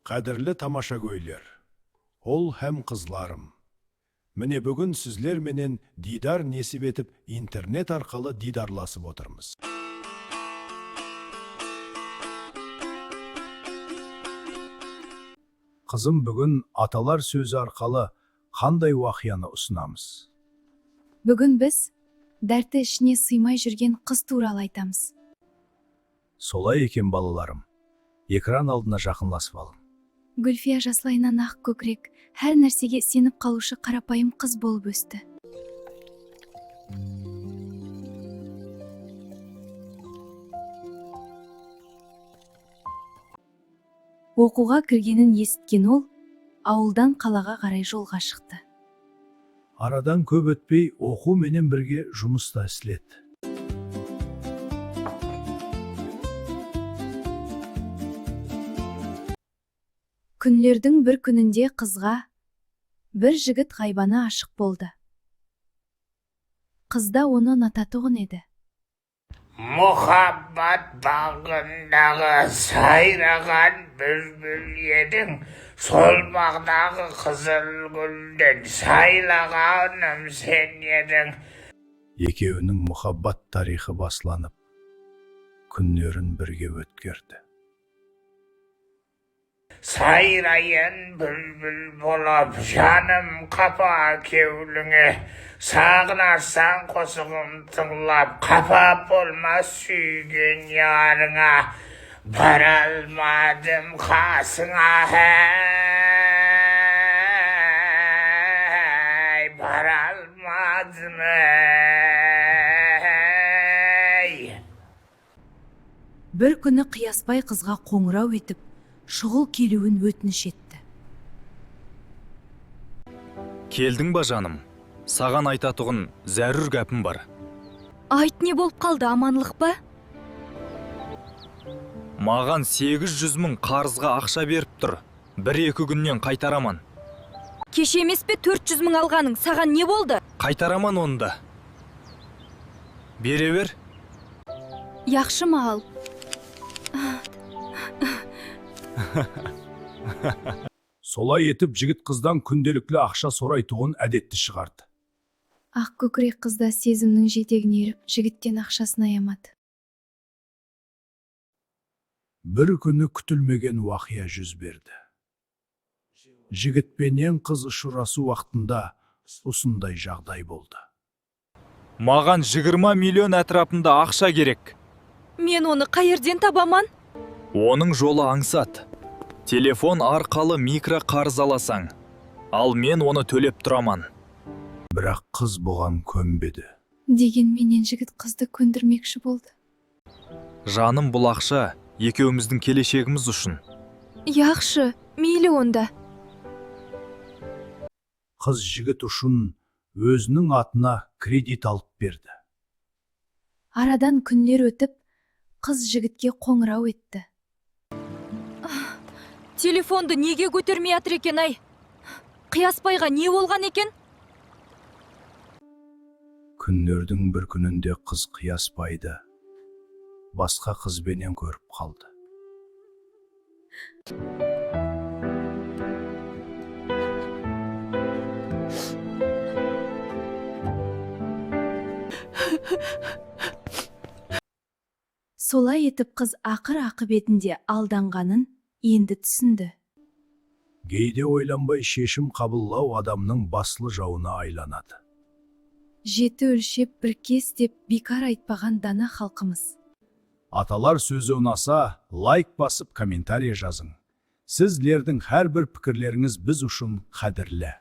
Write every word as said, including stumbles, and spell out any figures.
Qádirli tamashagóyler, ul hám qızlarım! Mine, búgin sizler menen diydar nesip etip, internet arqalı diydarlasıp otırmız. Qızım, búgin atalar sózi arqalı qanday waqıyanı usınamız? Búgin biz dárti ishine sıymay júrgen qız tuwralı aytamız. Solay eken, balalarım. Ekran aldına jaqınlasıp alıń. Gúlfiya jaslayınan aq kókirek, hár nársege isenip qalıwshı qarapayım qız bolıp ósti. Oqıwǵa kirgenin esitken ol awıldan qalaǵa qaray jolǵa shıqtı. Aradan kóp ótpey oqıw menen birge jumıs ta isledi. Kúnlerdiń bir kúninde qızǵa bir jigit ǵaybanı ashıq boldı. Qız da onı unatatuǵın edi. Muhabbat baǵındaǵı sayraǵan búlbil ediń, sol baǵdaǵı qızıl gúlden saylaǵanım sen ediń. Ekewiniń muhabbat tariyxı baslanıp, kúnlerin birge ótkerdi. Sayrayın búlbil bolıp, janım qapa kewlińe. Saǵınarsań qosıǵım tıńlap, qapa bolmas súygen yarıńa. Baralmadım qasıńa, háy, baralmadım, háy. Bir kúni Qıyasbay qızǵa qońıraw etip, shuǵıl keliwin ótinish etti. Keldiń ba, janım? Saǵan aytatuǵın zárúr gápim bar. Ayt, ne bolıp qaldı, amanlıq pa? Maǵan segiz júz mıń qarızǵa aqsha berip tur. Bir-eki kúnnen qaytaraman. Keshe emes pe tórt júz mıń alǵanıń? Saǵan ne boldı? Qaytaraman onı da. Bere ber. Yaqshı, al. Solay etip, jigit qızdan kúndelikli aqsha soraytuǵın ádetti shıǵardı. Aq kókirek qız da sezimniń jetegine erip, jigitten aqshasın ayamadı. Bir kúni kútilmegen waqıya júz berdi. Jigit penen qız ushırasıw waqtında usınday jaǵday boldı. Maǵan jigirma million átirapında aqsha kerek. Men onı qayerden tabaman? Onıń jolı ańsat. Telefon arqalı mikroqarız alasań. Al, men onı tólep turaman. Biraq qız buǵan kónbedi. Degen menen jigit qızdı kóndirmekshi boldı. Janım, bul aqsha ekewimizdiń keleshegimiz ushın. Yaqshı, meyli onda. Qız jigit ushın óziniń atına kredit alıp berdi. Aradan kúnler ótip, qız jigitke qońıraw etti. Telefondı nege kótermey atır eken-ay? Qıyasbayǵa ne bolǵan eken? Kúnlerdiń bir kúninde qız Qıyasbaydı basqa qız benen kórip qaldı. Solay etip qız aqır aqıbetinde aldanǵanın endi túsindi. Geyde oylanbay sheshim qabıllaw adamnıń baslı jawına aylanadı. Jeti ólshep bir kes dep biykar aytpaǵan dana xalqımız. Atalar sózi unasa, layk basıp, kommentariya jazıń. Sizlerdiń hár bir pikirlerińiz biz ushın qádirli.